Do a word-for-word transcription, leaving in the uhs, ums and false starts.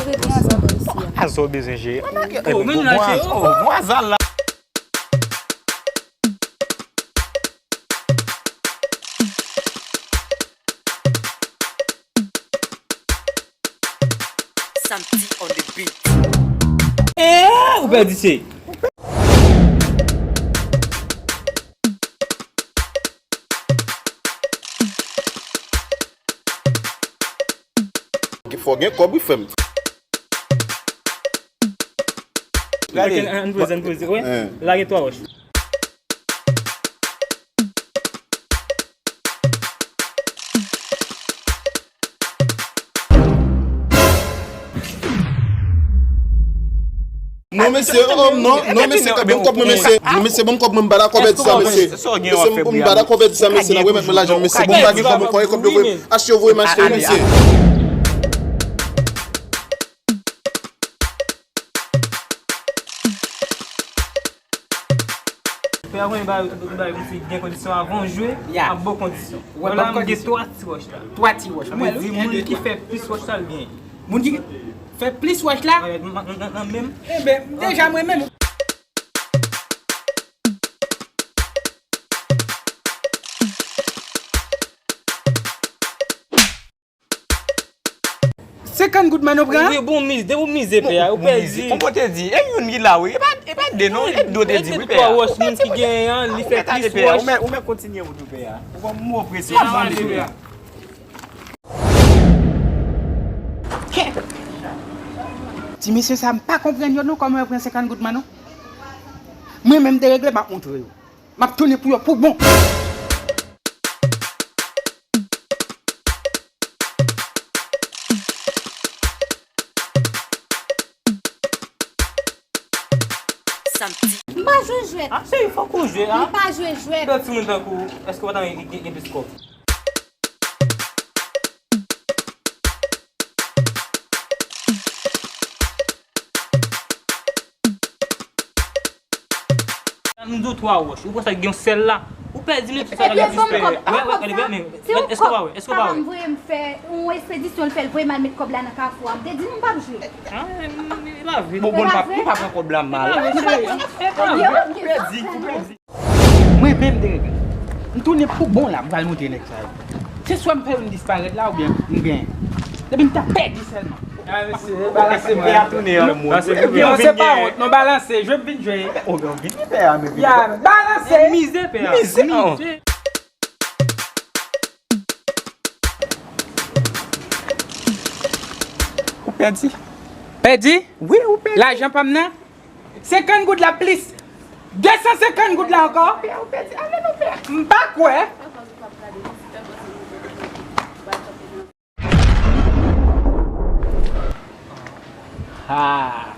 Ret nan zòn isi a. Azo bezwen jere. Oh, men nou lage. Oh, mwa zal la. Santi on the beat. Eh, ou pèdi se. Fò gen kòb wi frè m. Gade. Ann poze, ann poze, wi. Lage twa wòch. Non mesye, oh, non, non mesye, ban m kòb mwen mesye. Non mesye, ban m kòb mwen, m pa dakò avè di sa mesye. Mesye, m pa dakò avè di sa mesye, n ap remèt mwen lajan mesye. Bon, m pa gen kòb, mwen konnen kòb yo voye m achte, voye m achte mesye. Pè a konn bay, bay, bay, misye gen kondisyon avan w jwe, an bon kondisyon. Wè, la m gen twa ti wòch la. Twa ti wòch. Sa vle di moun ki fè plis wòch la l genyen. Moun ki fè plis wòch la? Nan menm. Enben, deja mwen menm. Senkant goud Mano pran? Wi, bon mize, depi w mize pè a, ou pèdi. Bon, bon, te di, e youn ki la wi, e pa, e pa de non, e de w te di wi pè a. Twa wòch moun ki genyen an, li fè plis wòch. Ou mèt, ou mèt kontinye wout ou pè a. Ou pa mò prese, ou pa mande pè a. Ti mesye sa, m pa konprann yo non, kòman yo pran senkant goud Mano? Mwen menm deregle, m ap montre yo. M ap tounen pou yo pou bon. Santi. M pa jwe jwèt. Ah, se fòk ou jwe, ah. M pa jwe jwèt. Lòt timoun tankou, èske w pa ta gen, gen, gen plis kòb? M di w twa wòch, ou panse gen yon sèl la? Ou pèdi li tout sa la gen plis pè. Wè, wè, gade, gade, men, èske w pa wè? Èske w pa wè? Papa m voye m fè yon espedisyon, l fè l voye m al met kòb la nan kafou a. M te di nou m p ap jwe. Ah, e pa vre. Bon, bon, nou pa, nou pa pran kòb la mal. E pa vre. Ou pèdi, ou pèdi. Mwen menm deregle. M tounen pou bon la, m pral montre nèg sa yo. Se swa m fè youn disparèt la oubyen m genyen. Depi m ta pèdi sèlman. Ah, mesye, balanse mwen. Pè a tounen an. Non, se pa wont, non, balanse, jwe m vin jwe. Ou vini pè a, men vini. Ya, balanse. Mize pè a. Mize, an. Ou pèdi. Pèdi? Wi, ou pèdi. Lajan pa m nan? Senkant goud la plis de san senkant goud la ankò. M pa kwè. Ah.